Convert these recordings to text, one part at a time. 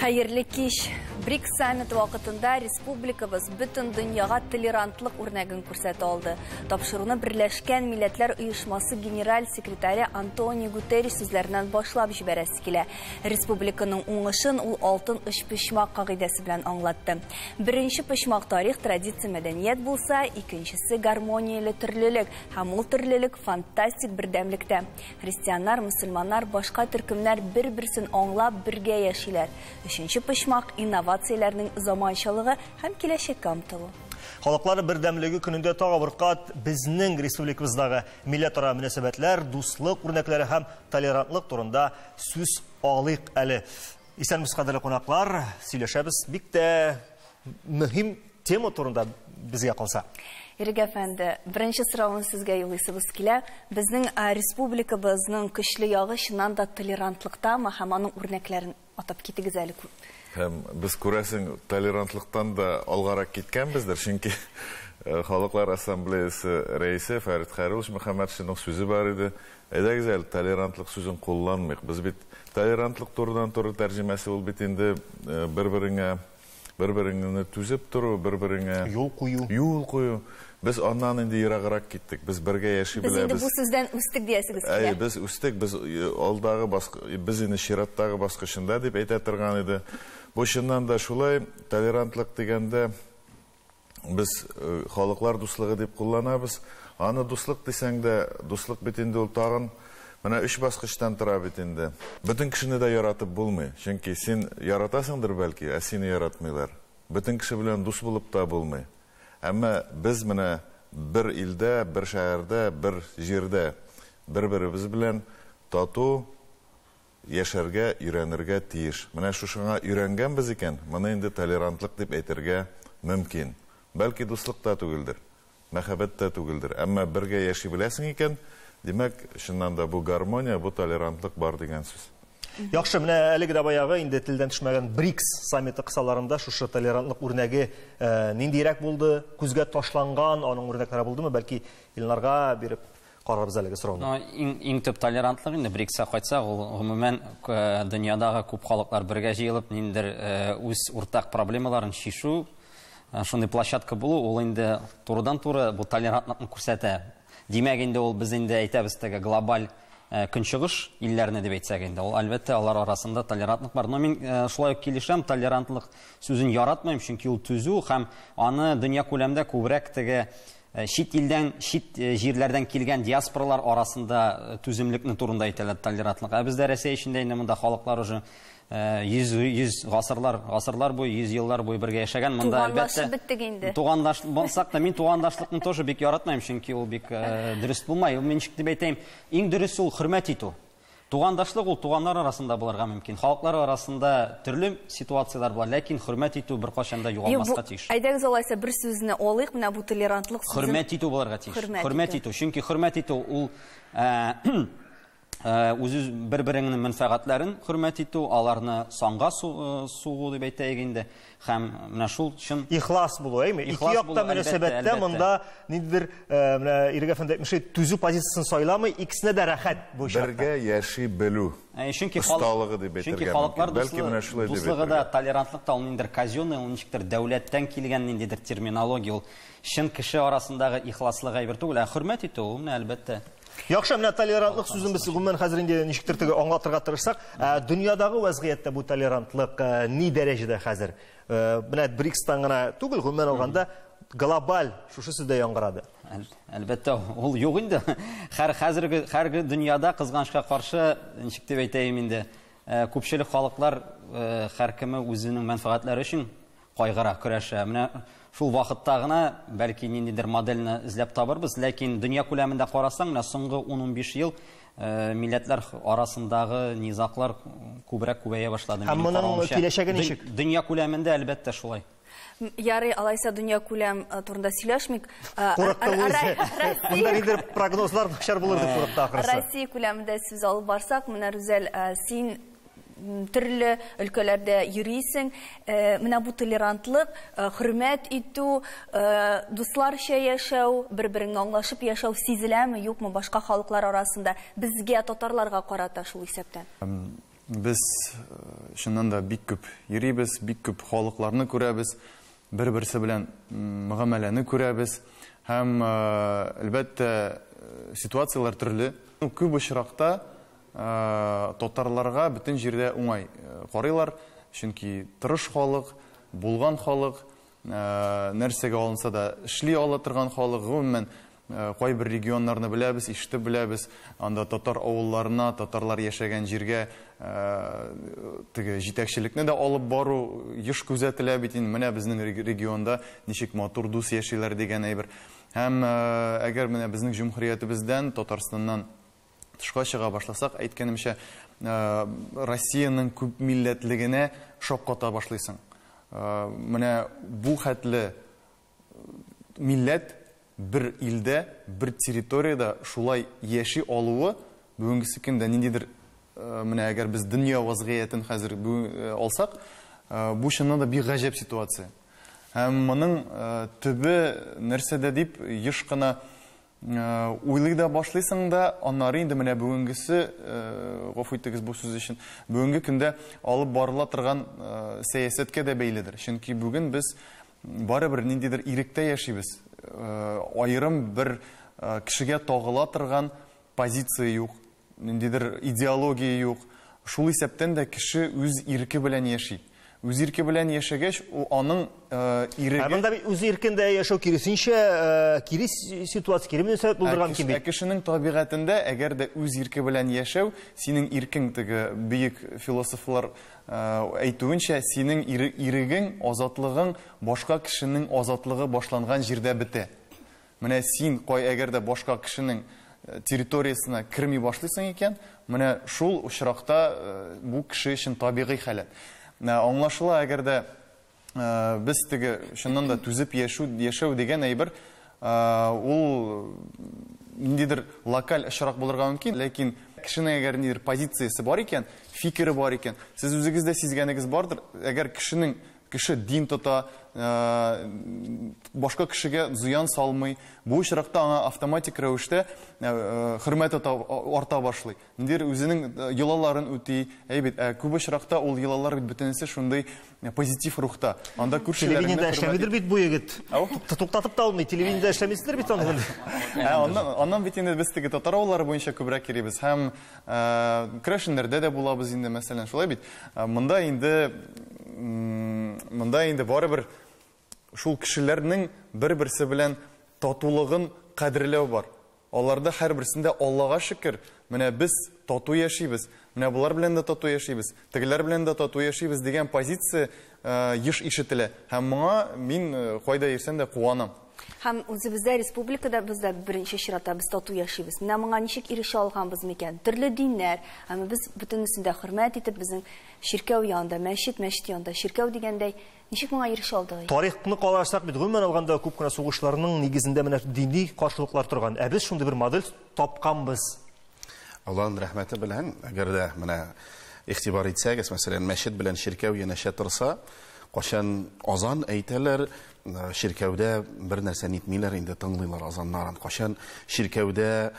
Хәерле кич. БРИКС саммиты вакытында республикабыз бөтен дөньяга толерантлык үрнәген күрсәтә алды. Тапшыруны Берләшкән Милләтләр Оешмасы генераль секретаре Антонио Гутерриш сүзләреннән башлап җибәрәсе килә. Республиканың уңышын ул алтын өчпочмак кагыйдәсе белән аңлатты. Беренче почмак тарих, традиция, мәдәният булса, икенчесе гармонияле төрлелек һәм ул төрлелек фантастик бердәмлектә. Христианнар, мөселманнар, башка төркемнәр бер-берсен аңлап бергә яшиләр. Өченче почмак инновацияләрнең заманчалыгы һәм киләчәккә омтылу. Халыклар бердәмлеге көнендә тагы бер кат безнең республикабыздагы милләтара мөнәсәбәтләр, дуслык үрнәкләре һәм толерантлык турында сүз алыйк әле. Исәнмесез, кадерле кунаклар, сөйләшәбез бик тә мөһим тема турында безгә калса. Ирек әфәнде, беренче соравын сезгә юлыйсыбыз килә. Безнең республикабызның көчле ягы чыннан да толерантлыктамы һәм аның үрнәкләрен атап китегез әле. Һәм без, күрәсең, толерантлыктан да алгарак киткәнбездер, чөнки Халыклар ассамблеясы рәисе Фәрит Хәйруллович Мөхәммәтшинның сүзе бар иде. Әйдәгез әле, толерантлык сүзен кулланмыйк. Без бит толерантлык турыдан-туры тәрҗемәсе ул бит инде бер-береңә бер-береңне түзеп тору, бер-береңә юл кую. Юл кую. Без аннан инде ераграк киттек. Без бергә яши Без инде беләбез. бу сүздән үстек диясегез килә. Әй, без үстек, без алдагы без инде чираттагы баскычында дип әйтә торган иде. Бу чыннан да шулай, толерантлык дигәндә без халыклар дуслыгы дип кулланабыз. Аны дуслык дисәң дә, дуслык бит инде ул тагын менә өч баскычтан тора бит инде. Бөтен кешене дә яратып булмый. Чөнки син яратасыңдыр бәлки, ә сине яратмыйлар. Бөтен кеше белән дус булып та булмый. Әмма без менә бер илдә, бер шәһәрдә, бер җирдә бер-беребез белән тату яшәргә, өйрәнергә тиеш. Менә шушыңа өйрәнгәнбез икән, моны инде толерантлык дип әйтергә мөмкин. Бәлки дуслык та түгелдер, мәхәббәт тә түгелдер. Әмма бергә яши беләсең икән, димәк, чыннан да бу гармония, бу толерантлык бар дигән сүз. Яхшы, менә әлеге дә баягы инде телдән төшмәгән БРИКС саммиты кысаларында шушы толерантлык үрнәге ниндирәк булды, күзгә ташланган аның үрнәкләре булдымы? Бәлки Илнарга биреп карарбыз әлеге сорауны. Иң төп толерантлык инде БРИКСка кайтсак, ул гомумән дөньядагы күп халыклар бергә җыелып, ниндидер үз уртак проблемаларын чишү, шундый площадка булу, ул инде турыдан-туры бу толерантлыкны күрсәтә. Димәк, инде ул без инде әйтәбез теге глобаль көнчыгыш илләрне дип әйтсәк инде, ул әлбәттә алар арасында толерантлык бар. Но мин шулай ук килешәм, толерантлык сүзен яратмыйм, чөнки ул түзү һәм аны дөнья күләмендә күбрәк теге чит илдән, чит җирләрдән килгән диаспоралар арасында түземлекне турында әйтәләр толерантлык. Ә бездә Рәсәй эчендә инде монда халыклар уже йөз гасырлар, гасырлар буе, йөз еллар буе бергә яшәгән. Монда Туганлашып әлбәттә беттек инде. Туганлаш булсак та, мин тугандашлыкны тоже бик яратмыйм, чөнки ул бик дөрес булмай. Ул, мин ничек дип әйтәем, иң дөресе ул хөрмәт итү. Тугандашлык ул туганнар арасында булырга мөмкин. Халыклар арасында төрле ситуацияләр була, ләкин хөрмәт итү беркайчан да югалмаска Юк, бу тиеш. Әйдәгез алайса бер сүзне алыйк, менә бу толерантлык сүзен. Хөрмәт итү булырга тиеш. Хөрмәт Хөрмәт итү. итү. Чөнки хөрмәт итү ул үз-үз бер-береңнең мәнфәгатьләрен хөрмәт итү, аларны санга сугу дип әйтәйек инде. Һәм менә шул чын ихлас булу, әйме? Ике Ихлас якта булу, әлбәттә, мөнәсәбәттә әлбәттә. монда ниндидер менә Ирек әфәнде әйтмешли, түзү позициясен сайламый, икесенә дә рәхәт бу очракта. Бергә яши белү. Чөнки Осталыгы дип әйтергә халыклар мөмкин. Бәлки менә шулай дип дуслыгы да, әйтергә. толерантлык та ул ниндидер казенный, ул ничектер дәүләттән килгән ниндидер терминология, ул чын кеше арасындагы ихласлык әйбер түгел, ә хөрмәт итү ул менә әлбәттә. Яхшы, менә толерантлык сүзен без гомумән хәзер инде ничектер теге аңлатырга тырышсак, дөньядагы вазгыятьтә бу толерантлык ни дәрәҗәдә хәзер? Менә БРИКСтан гына түгел, гомумән алганда глобаль шушы сүз дә яңгырады. Әлбәттә, ул юк инде. Һәр хәзерге, һәрге дөньяда кызганычка каршы, ничек дип әйтәем инде, күпчелек халыклар һәркеме үзенең мәнфәгатьләре өчен кайгыра, көрәшә. Менә шул вакытта гына бәлки ниндидер модельне эзләп табырбыз, ләкин дөнья күләмендә карасаң, менә соңгы ун-унбиш ел милләтләр арасындагы низаглар күбрәк күбәя башлады. Һәм Минем моның каравымча, киләчәге ничек? Дөнья күләмендә әлбәттә шулай. Ярый, алайса дөнья күләм турында сөйләшмик. Курыкты үзе. Монда ниндидер прогнозлар начар булыр дип курыкты ахрысы. Россия күләмендә сүз алып барсак, менә Рүзәл, син төрле өлкәләрдә йөрисең. Менә бу толерантлык, хөрмәт итү, дусларча яшәү, бер-береңне аңлашып яшәү сизеләме, юкмы башка халыклар арасында? Безгә, татарларга карата шул исәптән. Без чыннан да бик күп йөрибез, бик күп халыкларны күрәбез, бер-берсе белән мөгамәләне күрәбез. Һәм, әлбәттә, ситуацияләр төрле. Күп очракта татарларга бөтен җирдә уңай карыйлар, чөнки тырыш халык, булган халык, нәрсәгә алынса да эшли ала торган халык. Гомумән, кайбер регионнарны беләбез, ишетеп беләбез, анда татар авылларына, татарлар яшәгән җиргә теге җитәкчелекне дә алып бару еш күзәтелә бит инде. Менә безнең регионда ничек матур дус яшиләр дигән әйбер. Һәм әгәр менә безнең җөмһүриятебездән, Татарстаннан тышка чыга башласак, әйткәнемчә, Россиянең күп милләтлегенә шакката башлыйсың. Менә бу хәтле милләт бер илдә, бер территориядә шулай яши алуы бүгенгесе көндә ниндидер, менә әгәр без дөнья вазгыятен хәзер алсак, бу чыннан да бик гаҗәп ситуация. Һәм моның төбе нәрсәдә дип еш кына уйлый да башлыйсың да, аннары инде менә бүгенгесе, гафу итегез бу сүз өчен, бүгенге көндә алып барыла торган сәясәткә дә бәйледер. Чөнки бүген без барыбер ниндидер иректә яшибез. Аерым бер кешегә тагыла торган позиция юк, ниндидер идеология юк. Шул исәптән дә кеше үз ирке белән яши. Үз ирке белән яшәгәч, аның иреге... Ә монда бит үз иркендә яшәү киресенчә, кире ситуация, кире мөнәсәбәт булдырган мөмкин бит. Ә кешенең табигатендә, әгәр дә үз ирке белән яшәү, синең иркең, теге бөек философлар әйтүенчә, синең ирегең, азатлыгың башка кешенең азатлыгы башланган җирдә бетә. Менә син кай әгәр дә башка кешенең территориясенә керми башлыйсың икән, менә шул очракта бу кеше өчен табигый халәт. Аңлашыла, әгәр дә без теге чыннан да түзеп яшәү дигән әйбер, ул ниндидер локаль очрак булырга мөмкин, ләкин кешенең әгәр ниндидер позициясе бар икән, фикере бар икән, сез үзегез дә сизгәнегез бардыр, әгәр кеше дин тота, башка кешегә зыян салмый, бу очракта аңа автоматик рәвештә хөрмәт арта башлый. Ниндидер үзенең йолаларын үти, әй бит, күп очракта ул йолалар бит бөтенесе шундый позитив рухта. Анда күршеләреңне Телевидениедә эшләмидер бит бу егет. Туктатып та алмый, телевидениедә эшләмисездер бит аны. Аннан бит инде без теге татар авыллары буенча күбрәк йөрибез һәм керәшеннәрдә дә булабыз инде, мәсәлән, шулай бит. Монда инде барыбер шул кешеләрнең бер-берсе белән татулыгын кадерләү бар. Аларда һәрберсендә Аллага шөкер, менә без тату яшибез, менә булар белән дә тату яшибез, тегеләр белән дә тату яшибез дигән позиция еш ишетелә. Һәм моңа мин кайда йөрсәм дә куанам. Һәм үзебездә республикада без дә беренче чиратта без тату яшибез. Менә моңа ничек ирешә алганбыз микән? Төрле диннәр, әмма без бөтенесен дә хөрмәт итеп, безнең чиркәү янында, мәчет, мәчет янында, чиркәү дигәндәй, ничек моңа ирешә алдык? Тарихны карасак бит, гомумән алганда күп кенә сугышларның нигезендә менә дини каршылыклар торган. Ә без шундый бер модель тапканбыз. Аллаһның рәхмәте белән, әгәр дә менә игътибар итсәгез, мәсәлән, мәчет белән чиркәү янәшә торса, кайчан азан әйтәләр, чиркәүдә бер нәрсә нитмиләр инде, тыңлыйлар азаннарын. Кайчан чиркәүдә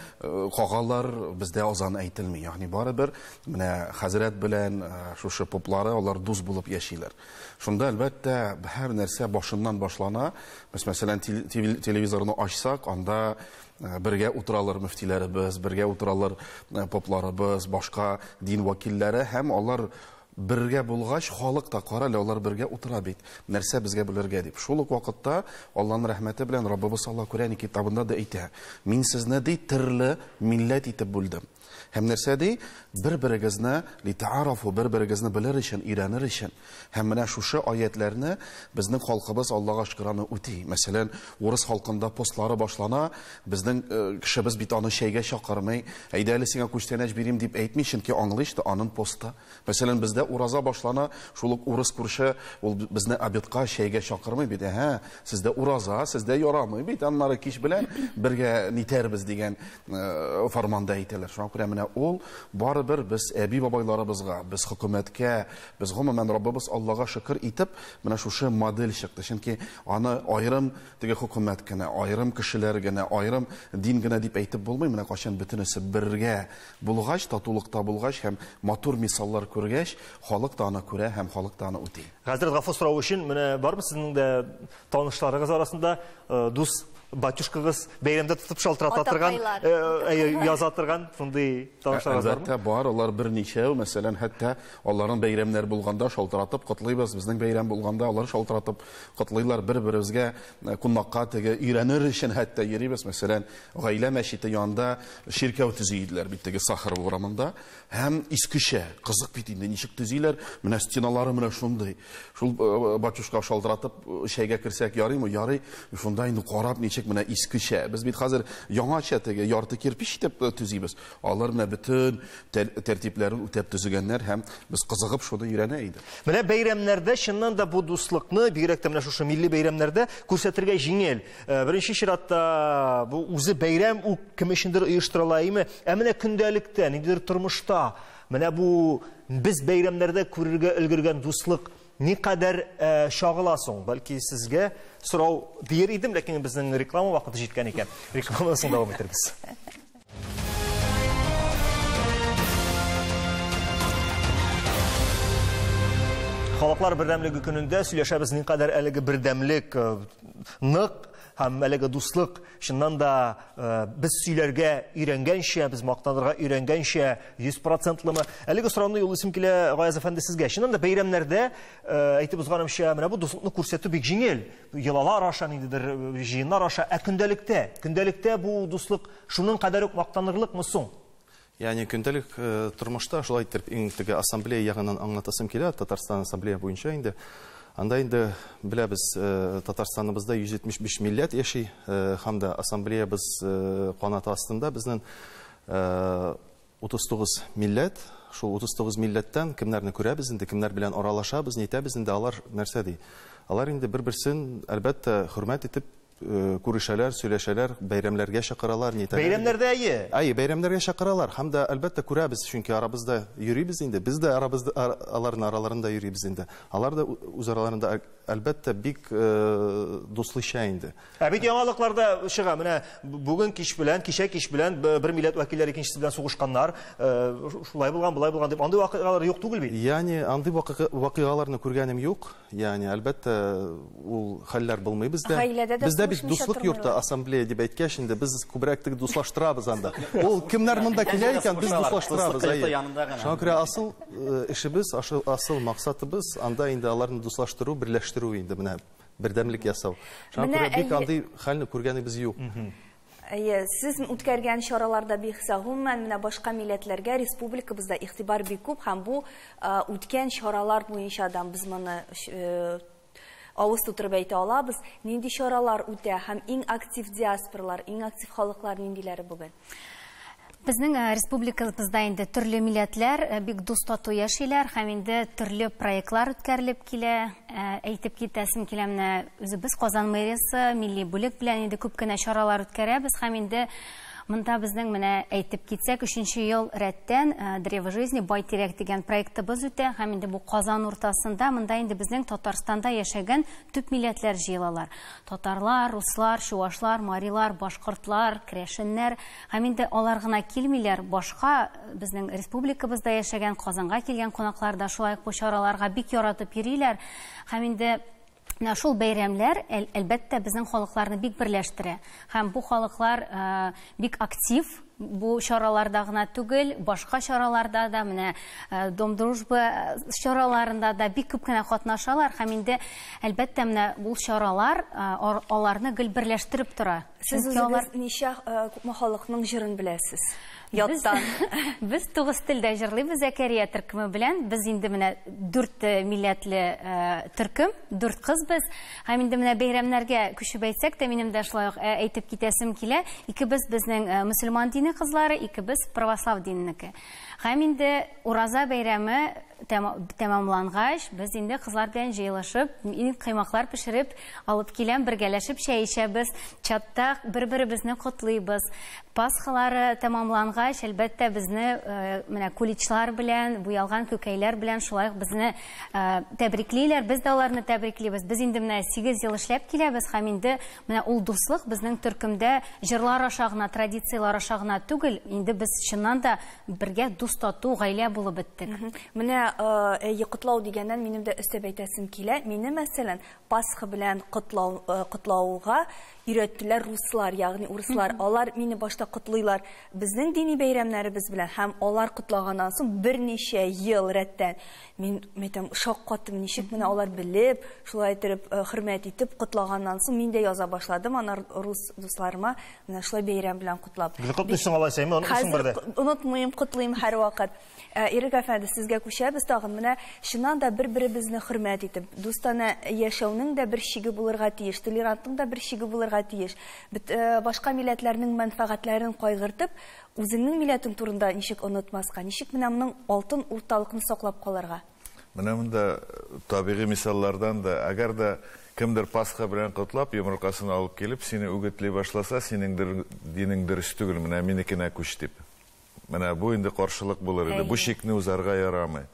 кагалар, бездә азан әйтелми. Ягъни барыбер менә хәзрәт белән шушы поплары алар дус булып яшиләр. Шунда әлбәттә һәр нәрсә башыннан башлана. Без мәсәлән телевизорны ачсак, анда бергә утыралар мөфтиләребез, бергә утыралар попларыбыз, башка дин вәкилләре һәм алар бергә булгач, халык та кара әле, алар бергә утыра бит. Нәрсә безгә белергә дип. Шул ук вакытта Аллаһның рәхмәте белән Раббыбыз Аллаһ Коръән китабында да әйтә. Мин сезне ди төрле милләт итеп бүлдем. Һәм нәрсә ди? Бер-берегезне литаарафу, бер-берегезне белер өчен, өйрәнер өчен. Һәм менә шушы аятларны безнең халкыбыз Аллаһка шөкер аны үти. Мәсәлән, урыс халкында постлары башлана, безнең кешебез бит аны чәйгә чакырмый. Әйдә әле сиңа күчтәнәч бирим дип әйтми, чөнки аңлый, что аның посты. Мәсәлән, бездә Бездә ураза башлана, шул ук урыс күрше, ул безне обедка, чәйгә чакырмый бит. Әһә, сездә ураза, сездә ярамый бит. Аннары кич белән бергә нитәрбез дигән фарманда әйтәләр. Шуңа күрә менә ул барыбер без әби-бабайларыбызга, без хөкүмәткә, без гомумән Раббыбыз Аллага шөкер итеп, менә шушы модель чыкты. Чөнки аны аерым теге хөкүмәт кенә, аерым кешеләр генә, аерым дин генә дип әйтеп булмый. Менә кайчан бөтенесе бергә булгач, татулыкта булгач һәм матур мисаллар күргәч, халык та аны күрә һәм халык та аны үти. Хәзрәт, гафу сорау өчен, менә бармы сезнең дә танышларыгыз арасында дус батюшкагыз бәйрәмдә тотып шалтырата торган, яза торган шундый танышларыгыз бармы? Әлбәттә бар, алар берничәү, мәсәлән, хәтта аларның бәйрәмнәр булганда шалтыратып котлыйбыз, безнең бәйрәм булганда алар шалтыратып котлыйлар, бер-беребезгә кунакка теге өйрәнер өчен хәтта йөрибез. Мәсәлән, гаилә мәчете янында чиркәү төзи иделәр бит теге Сахаров урамында, һәм искечә, кызык бит инде, ничек төзиләр, менә стеналары менә шундый. Шул батюшка шалтыратып чәйгә керсәк ярыймы? Ярый. Шунда инде карап ничек менә искечә. Без бит хәзер яңача теге ярты кирпич итеп төзибез. Алар менә бөтен тәртипләрен үтәп төзегәннәр һәм без кызыгып шуны өйрәнә идек. Менә бәйрәмнәрдә чыннан да бу дуслыкны, бигрәк тә менә шушы милли бәйрәмнәрдә күрсәтергә җиңел. Беренче чиратта бу үзе бәйрәм үк кем өчендер оештырыла име? Ә менә көндәлектә, ниндидер тормышта менә бу без бәйрәмнәрдә күрергә өлгергән дуслык никадәр чагыла соң? Бәлки сезгә сорау бир идем, ләкин безнең реклама вакыты җиткән икән. Рекламадан соң дәвам итербез. Халыклар бердәмлеге көнендә сөйләшәбез никадәр әлеге бердәмлек нык һәм әлеге дуслык чыннан да без сөйләргә өйрәнгәнчә, без мактанырга өйрәнгәнчә 100%лымы? Әлеге сорауны юллыйсым килә, Гаяз әфәнде, сезгә. Чыннан да бәйрәмнәрдә әйтеп узганымча, менә бу дуслыкны күрсәтү бик җиңел. Йолалар аша, ниндидер җыеннар аша, ә көндәлектә бу дуслык шуның кадәр үк мактанырлыкмы соң? Ягъни көндәлек тормышта шулай итеп иң теге ассамблея ягыннан аңлатасым килә, Татарстан ассамблея буенча инде. Анда инде беләбез, Татарстаныбызда 175 милләт яши, һәм дә ассамблеябыз канаты астында безнең 39 милләт. Шул 39 милләттән кемнәрне күрәбез инде, кемнәр белән аралашабыз, нитәбез инде, алар нәрсә ди? Алар инде бер-берсен әлбәттә хөрмәт итеп күрешәләр, сөйләшәләр, бәйрәмнәргә чакыралар, нитәләр. Бәйрәмнәрдә әйе. Әйе, бәйрәмнәргә чакыралар. Һәм дә әлбәттә күрәбез, чөнки арабызда йөрибез инде. Без дә арабызда, аларның араларында йөрибез инде. Алар да үз араларында әлбәттә бик дуслыша инде. Ә бит яңалыкларда чыга, менә бүген кич белән, кичә кич белән бер милләт вәкилләре икенчесе белән сугышканнар, шулай булган, болай булган дип. Андый вакыйгалар юк түгел бит. Ягъни андый вакыйгаларны күргәнем юк. Ягъни әлбәттә ул хәлләр булмый бездә. Бездә бит дуслык йорты ассамблея дип әйткәч инде без күбрәк теге дуслаштырабыз анда. Ул кемнәр монда килә икән, без дуслаштырабыз. Шуңа күрә асыл эшебез, асыл максатыбыз анда инде аларны дуслаштыру, берләштерү инде, менә бердәмлек ясау. Шуңа күрә бик андый хәлне күргәнебез юк. Әйе, сез үткәргән чараларда бихисап, гомумән менә башка милләтләргә республикабызда игътибар бик күп һәм бу үткән чаралар буенча да без моны авыз тутырып әйтә алабыз. Нинди чаралар үтә һәм иң актив диаспоралар, иң актив халыклар ниндиләре бүген? Безнең республикабызда инде төрле милләтләр бик дус тату яшиләр һәм инде төрле проектлар үткәрелеп килә. Әйтеп китәсем килә, менә үзебез Казан мэриясе милли бүлек белән инде күп кенә чаралар үткәрәбез һәм инде монда безнең менә әйтеп китсәк, 3нче ел рәттән Древо жизни Байтирәк дигән проектыбыз үтә һәм инде бу Казан уртасында монда инде безнең Татарстанда яшәгән төп милләтләр җыелалар. Татарлар, руслар, чувашлар, марилар, башкортлар, керәшеннәр һәм инде алар гына килмиләр, башка безнең республикабызда яшәгән, Казанга килгән кунаклар да шулай ук бу чараларга бик яратып йөриләр. Һәм инде менә шул бәйрәмнәр әлбәттә безнең халыкларны бик берләштерә. Һәм бу халыклар бик актив бу чараларда гына түгел, башка чараларда да, менә Дом дружбы чараларында да бик күп кенә катнашалар. Һәм инде әлбәттә менә бу чаралар аларны гел берләштереп тора. Сез үзегез ничә күпме халыкның җырын беләсез? Яттан. Без 9 телдә җырлыйбыз Зәкәрия төркеме белән. Без инде менә 4 милләтле төркем, 4 кыз без. Һәм инде менә бәйрәмнәргә күчеп әйтсәк тә, минем дә шулай ук әйтеп китәсем килә. Икебез безнең мөселман дине кызлары, икебез православ диненеке. Һәм инде Ураза бәйрәме тәмамлангач, без инде кызлар белән җыелышып, мин коймаклар пешереп алып киләм, бергәләшеп чәй эчәбез, чатта бер-беребезне котлыйбыз. Пасхалары тәмамлангач, әлбәттә, безне менә куличлар белән, буялган күкәйләр белән шулай ук безне тәбриклиләр, без дә аларны тәбриклибез. Без инде менә 8 ел эшләп киләбез һәм инде менә ул дуслык безнең төркемдә җырлар аша гына, традицияләр аша гына түгел, инде без чыннан да бергә дус тату гаилә булып беттек. Менә котлау дигәннән минем дә өстәп әйтәсем килә. Мине, мәсәлән, Пасха белән котлауга өйрәттеләр руслар, ягъни урыслар. Алар мине башта котлыйлар безнең дини бәйрәмнәребез белән һәм алар котлаганнан соң берничә ел рәттән мин әйтәм, шаккаттым, ничек менә алар белеп, шулай итеп хөрмәт итеп котлаганнан соң мин дә яза башладым анар рус дусларыма, менә шулай бәйрәм белән котлап. Котлыйсың алайса, әйме, онытмыйсың бер дә. Онытмыйм, котлыйм һәрвакыт. Ирек әфәнде, сезгә күчәбез тагын. Менә чыннан да бер-беребезне хөрмәт итеп, дустанә яшәүнең дә бер чиге булырга тиеш, толерантлыкның да бер чиге булырга тиеш. Башка милләтләрнең мәнфәгатьләрен кайгыртып, үзеңнең милләтең турында ничек онытмаска, ничек менә моның алтын урталыкны саклап калырга? Менә монда табигый мисаллардан да, әгәр дә кемдер Пасха белән котлап, йомыркасын алып килеп, сине үгетли башласа, синең динең дөрес түгел, менә минекенә күч дип. Менә бу инде каршылык булыр иде. Бу чикне узарга ярамый.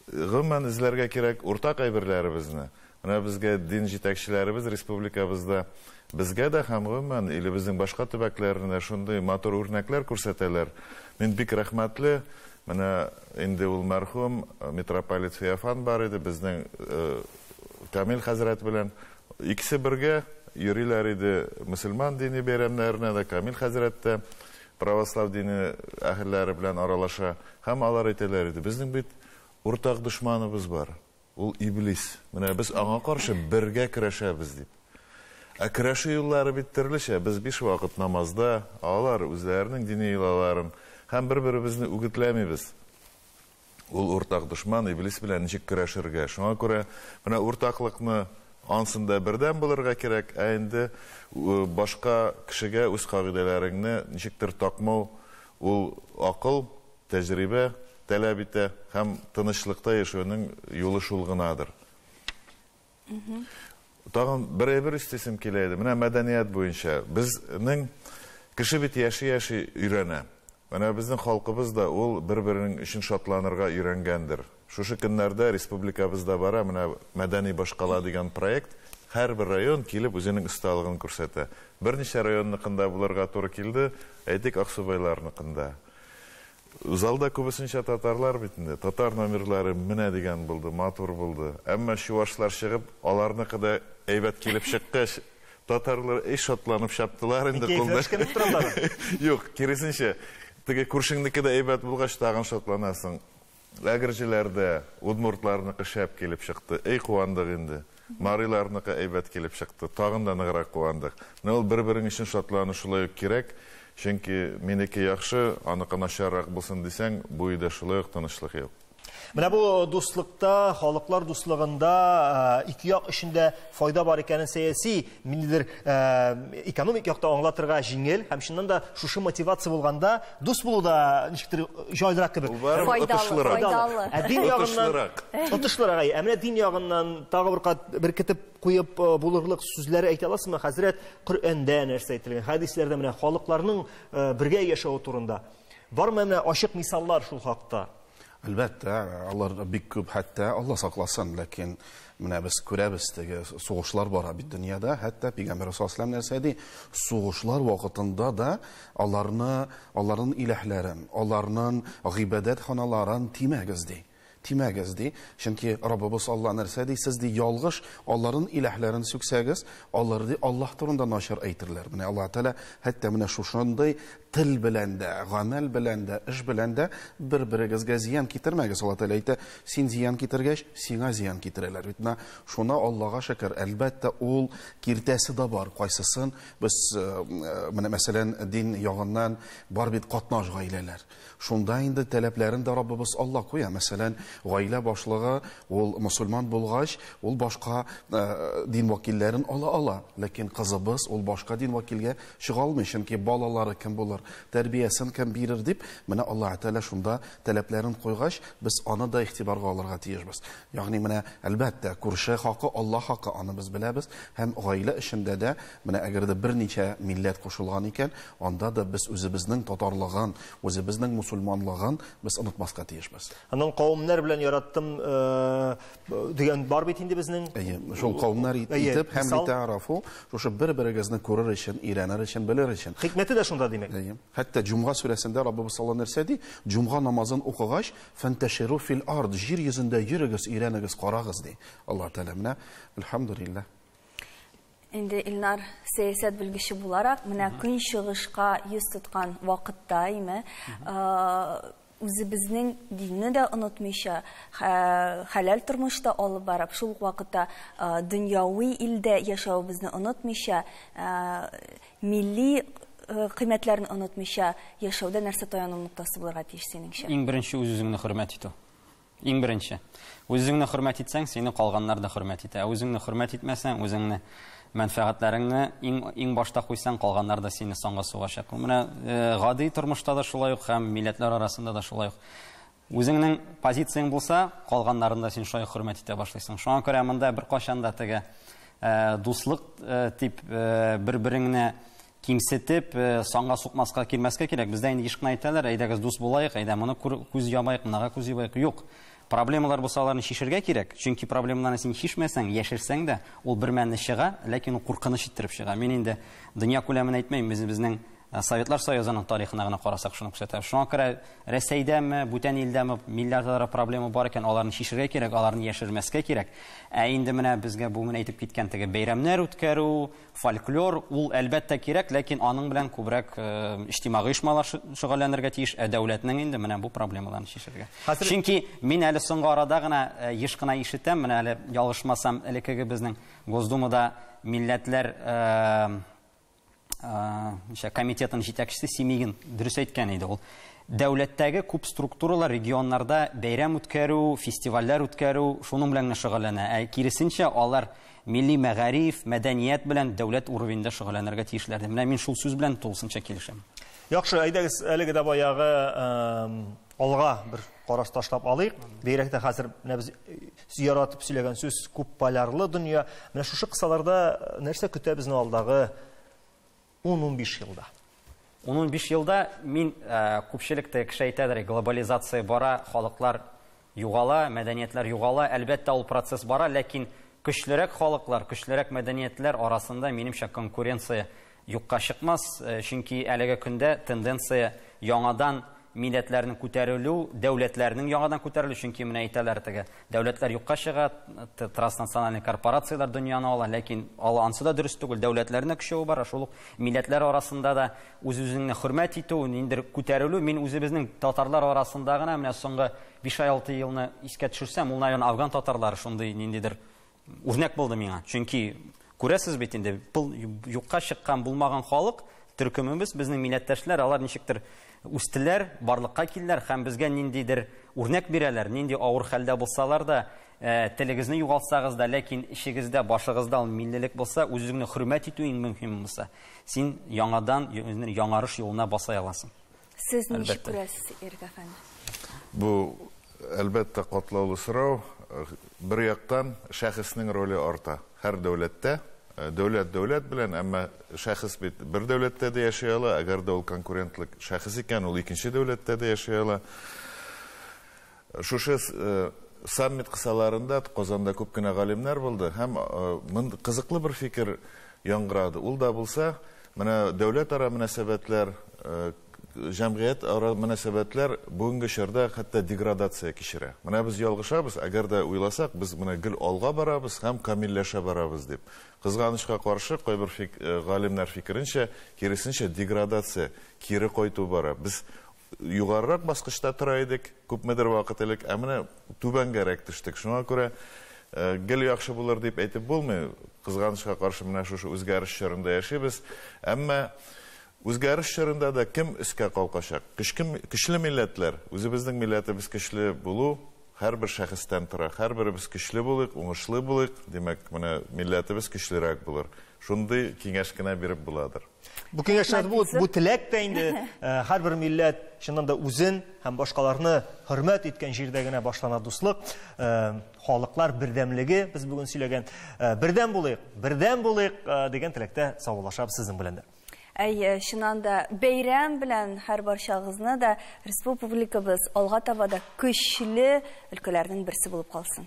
Гомумән эзләргә кирәк уртак әйберләребезне. Менә безгә дин җитәкчеләребез республикабызда безгә дә һәм гомумән илебезнең башка төбәкләренә шундый матур үрнәкләр күрсәтәләр. Мин бик рәхмәтле. Менә инде ул мәрхүм митрополит Феофан бар иде, безнең Камил хәзрәт белән икесе бергә йөриләр иде мөселман дини бәйрәмнәренә дә, Камил хәзрәт тә православ дине әһелләре белән аралаша һәм алар әйтәләр иде, безнең бит уртак дошманыбыз бар, ул иблис. Менә без аңа каршы бергә көрәшәбез дип. Ә көрәшү юллары бит төрлечә. Без 5 вакыт намазда, алар үзләренең дини йолаларын һәм бер-беребезне үгетләмибез. Ул уртак дошман иблис белән ничек көрәшергә. Шуңа күрә менә уртаклыкны ансында бердәм булырга кирәк, ә инде башка кешегә үз кагыйдәләреңне ничектер такмау, ул акыл, тәҗрибә таләп итә һәм тынычлыкта яшәүнең юлы шул гынадыр. Тагын бер әйбер өстисем килә иде. Менә мәдәният буенча безнең кеше бит яши-яши өйрәнә. Менә безнең халкыбыз да ул бер-беренең өчен шатланырга өйрәнгәндер. Шушы көннәрдә республикабызда бара менә мәдәни башкала дигән проект. Һәрбер район килеп үзенең осталыгын күрсәтә. Берничә районныкында булырга туры килде, әйтик, Аксубайларныкында. Залда күбесенчә татарлар бит инде. Татар номерлары менә дигән булды, матур булды. Әмма чувашлар чыгып, аларныкы да әйбәт килеп чыккач, татарлар эш шатланып чаптылар инде кулда. Юк, киресенчә, теге күршеңнеке дә әйбәт булгач, тагын шатланасың. Әгерҗеләрдә удмуртларныкы шәп килеп чыкты. Эй, куандык инде. Мариларныкы әйбәт килеп чыкты. Тагын да ныграк куандык. Менә ул бер-берең өчен шатлану шулай ук кирәк. Чөнки минеке яхшы, аныкы начаррак булсын дисәң, бу өйдә шулай ук тынычлык юк. Менә бу дуслыкта, халыклар дуслыгында ике як өчен дә файда бар икәнен сәяси, ниндидер экономик якта аңлатырга җиңел һәм чыннан да шушы мотивация булганда дус булу да ничектер җайлырак кебек. Файдалы. Ә дин ягыннан отышлырак. Ә менә дин ягыннан тагы бер кат беркетеп куеп булырлык сүзләре әйтә аласызмы, хәзрәт? Коръәндә нәрсә әйтелгән, хәдисләрдә менә халыкларның бергә яшәве турында бармы менә ачык мисаллар шул хакта? Әлбәттә, алар бик күп, хәтта Алла сакласын, ләкин менә без күрәбез, теге сугышлар бара бит дөньяда, хәтта Пәйгамбәр саллаллаһу алейһи ва сәлләм нәрсә ди? Сугышлар вакытында да аларны, аларның иләһләрен, аларның гыйбадәт ханаларын тимәгез ди. Тимәгез ди. Чөнки Раббыбыз Алла нәрсә ди? Сез ди ялгыш аларның иләһләрен сүксәгез, алар ди Аллаһ турында начар әйтерләр. Менә Аллаһ Тәгалә хәтта менә шушындый тел белән дә, гамәл белән дә, эш белән дә бер-берегезгә зыян китермәгез. Аллаһ Тәгалә әйтә, син зыян китергәч, сиңа зыян китерәләр. Бит менә шуна Аллаһка шөкер, әлбәттә, ул киртәсе дә бар. Кайсысын без менә мәсәлән дин ягыннан бар бит катнаш гаиләләр. Шунда инде таләпләрен дә Раббыбыз Аллаһ куя. Мәсәлән, Гаилә башлыгы ул мусульман булгач, ул башка дин вәкилләрен ала ала. Ләкин кызыбыз ул башка дин вәкилгә чыга алмый, чөнки балалары кем булыр, тәрбиясен кем бирер дип, менә Аллаһ Тәгалә шунда таләпләрен куйгач, без аны да игътибарга алырга тиешбез. Ягъни менә әлбәттә, күрше хакы, Аллаһ хакы, аны без беләбез һәм гаилә эчендә дә менә әгәр дә берничә милләт кушылган икән, анда да без үзебезнең татарлыгын, үзебезнең мусульманлыгын без онытмаска тиешбез. Аннан кавымнар белән яраттым дигән бар бит инде безнең. Әйе, шул кавымнар итеп һәм литарафу, шушы бер-берегезне күрер өчен, өйрәнер өчен, белер өчен. Хикмәте дә шунда димәк. Әйе. Хәтта Җомга сүрәсендә Раббыбыз Алла нәрсә ди? Җомга намазын укыгач, фанташиру фил ард, җир йөзендә йөрегез, өйрәнегез, карагыз ди. Алла Тәгалә менә, әлхәмдүлилләһ. Инде Илнар сәясәт белгече буларак, менә көнчыгышка йөз тоткан вакытта, име, үзебезнең динне дә онытмыйча, хәләл тормышта алып барып, шул ук вакытта дөньяви илдә яшәвебезне онытмыйча, милли кыйммәтләрне онытмыйча яшәүдә нәрсә таяну ноктасы булырга тиеш синеңчә? Иң беренче үз-үзеңне хөрмәт итү. Иң беренче. Үз-үзеңне хөрмәт итсәң, сине калганнар да хөрмәт итә. Үзеңне хөрмәт итмәсәң, үзеңне мәнфәгатьләреңне иң башта куйсаң, калганнар да сине санга сугачак. Менә гади тормышта да шулай ук һәм милләтләр арасында да шулай ук. Үзеңнең позицияң булса, калганнарын да син шулай хөрмәт итә башлыйсың. Шуңа күрә монда беркайчан да теге дуслык дип бер-береңне кимсетеп, санга сукмаска килмәскә кирәк. Бездә инде еш кына әйтәләр, әйдәгез дус булайык, әйдә моны күз ябайык, монага күз ябайык. Юк. Проблемалар булса, аларны чишергә кирәк. Чөнки проблемаларны син чишмәсәң, яшерсәң дә, ул бер мәлне чыга, ләкин ул куркыныч иттереп чыга. Мин инде дөнья күләмен әйтмәйм, без безнең Советлар Союзының тарихына гына карасак, шуны күрсәтә. Шуңа күрә Рәсәйдәме, бүтән илдәме миллиардлар проблема бар икән, аларны чишергә кирәк, аларны яшермәскә кирәк. Ә инде менә безгә бүген әйтеп киткән теге бәйрәмнәр үткәрү, фольклор, ул әлбәттә кирәк, ләкин аның белән күбрәк иҗтимагый оешмалар шөгыльләнергә тиеш, ә дәүләтнең инде менә бу проблемаларны чишергә. Чөнки мин әле соңгы арада гына еш кына ишетәм, менә әле ялгышмасам, элеккеге безнең Госдумада милләтләр комитетының җитәкчесе Семигин дөрес әйткән иде ул. Дәүләттәге күп структуралар регионнарда бәйрәм үткәрү, фестивальләр үткәрү шуның белән генә шөгыльләнә. Ә киресенчә, алар милли мәгариф, мәдәният белән дәүләт уровеньдә шөгыльләнергә тиешләр. Менә мин шул сүз белән тулысынча килешәм. Яхшы, әйдәгез, әлеге дә баягы алга бер караш ташлап алыйк. Бигрәк тә хәзер менә без яратып сөйләгән сүз күп полярлы дөнья. Менә шушы кысаларда нәрсә көтә безне алдагы 10-15 елда? 10-15 елда мин күпчелек тә кеше әйтәдер, глобализация бара, халыклар югала, мәдәниятләр югала. Әлбәттә, ул процесс бара, ләкин көчлерәк халыклар, көчлерәк мәдәниятләр арасында минемчә конкуренция юкка чыкмас, чөнки әлеге көндә тенденция яңадан милләтләрнең күтәрелү, дәүләтләрнең яңадан күтәрелү, чөнки менә әйтәләр теге, дәүләтләр юкка чыга, транснациональный корпорацияләр дөньяны ала, ләкин ала ансы да дөрес түгел, дәүләтләрнең көчәюе бар, шул ук милләтләр арасында да үз-үзеңне хөрмәт итү, ниндидер күтәрелү. Мин үзебезнең татарлар арасында гына менә соңгы 5-6 елны искә төшерсәм, ул, наверное, афган татарлары шундый ниндидер үрнәк булды миңа. Чөнки күрәсез бит инде, был юкка чыккан булмаган халык төркемебез, безнең милләттәшләр, алар ничектер үстеләр, барлыкка килделәр һәм безгә ниндидер үрнәк бирәләр, нинди авыр хәлдә булсалар да, телегезне югалтсагыз да, ләкин эчегездә, башыгызда ул миллилек булса, үз-үзеңне хөрмәт итү иң мөһим булса, син яңадан үзеңне яңарыш юлына баса аласың. Сез ничек күрәсез, Ирек әфәнде? Бу, әлбәттә, катлаулы сорау. Бер яктан шәхеснең роле арта. Һәр дәүләттә, дәүләт дәүләт белән, әмма шәхес бит бер дәүләттә дә яши ала, әгәр дә ул конкурентлык шәхес икән, ул икенче дәүләттә дә яши ала. Шушы саммит кысаларында Казанда күп кенә галимнәр булды һәм кызыклы бер фикер яңгырады. Ул да булса, менә дәүләт ара мөнәсәбәтләр, җәмгыять ара мөнәсәбәтләр бүгенге чорда хәтта деградация кичерә. Менә без ялгышабыз, әгәр дә уйласак, без менә гел алга барабыз һәм камилләшә барабыз дип. Кызганычка каршы, кайбер галимнәр фикеренчә, киресенчә деградация, кире кайту бара. Без югарырак баскычта тора идек күпмедер вакыт элек, ә менә түбәнгәрәк төштек. Шуңа күрә гел яхшы булыр дип әйтеп булмый. Кызганычка каршы, менә шушы үзгәреш чорында яшибез. Әмма үзгәреш чорында да кем өскә калкачак? Көчле милләтләр, үзебезнең милләтебез көчле булу һәрбер шәхестән тора. Һәрберебез көчле булыйк, уңышлы булыйк, димәк, менә милләтебез көчлерәк булыр. Шундый киңәш кенә биреп буладыр. Бу киңәшләр бу, бу теләк тә инде һәрбер милләт чыннан да үзен һәм башкаларны хөрмәт иткән җирдә генә башлана дуслык, халыклар бердәмлеге без бүген сөйләгән. Бердәм булыйк, бердәм булыйк дигән теләктә саубуллашабыз сезнең белән дә. Әйе, чыннан да бәйрәм белән һәр барчагызны да республикабыз алга таба да көчле өлкәләрнең берсе булып калсын.